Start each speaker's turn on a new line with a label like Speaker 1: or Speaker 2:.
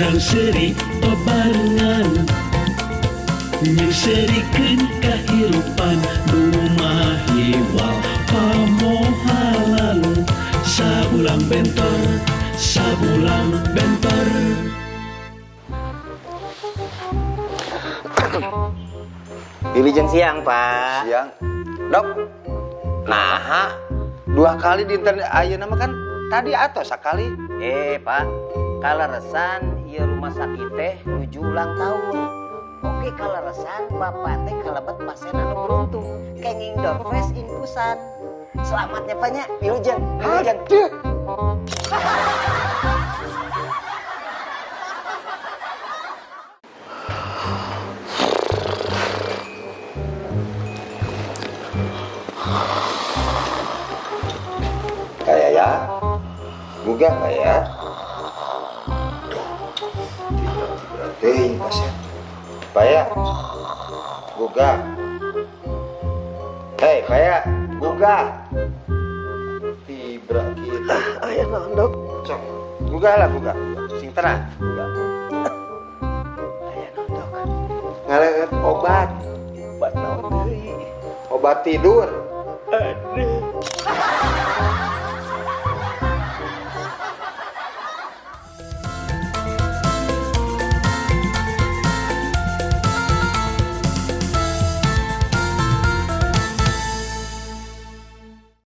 Speaker 1: Urang seuri babarengan, Nyeungseurikeun kahirupan nu mahiwal pamohalan. Sabulang bentor, sabulang bentor.
Speaker 2: Wilujeng siang, Pak.
Speaker 3: Siang. Dok. Nah, dua kali di internet ayeuna mah kan tadi atau sekali.
Speaker 2: Pak, kaleresan ieu rumah sakit teh nuju ulang tahun. Oke, kaleresan Bapak teh kalebet pasien anu beruntung kenging doorprize infusan. Selamatnya Pak nya, wilujeng, wilujeng.
Speaker 3: Kayak ya. Gugah kayak. Berarti pasien. Paya. Gugah. Hei, Paya, gugah. Tibra kita.
Speaker 2: Aya naon, Dok?
Speaker 3: Sok. Gugah lah, gugah. Sing tenang, gugah.
Speaker 2: Aya naon, Dok?
Speaker 3: Ngaleut obat.
Speaker 2: Obat naon deui?
Speaker 3: Obat tidur.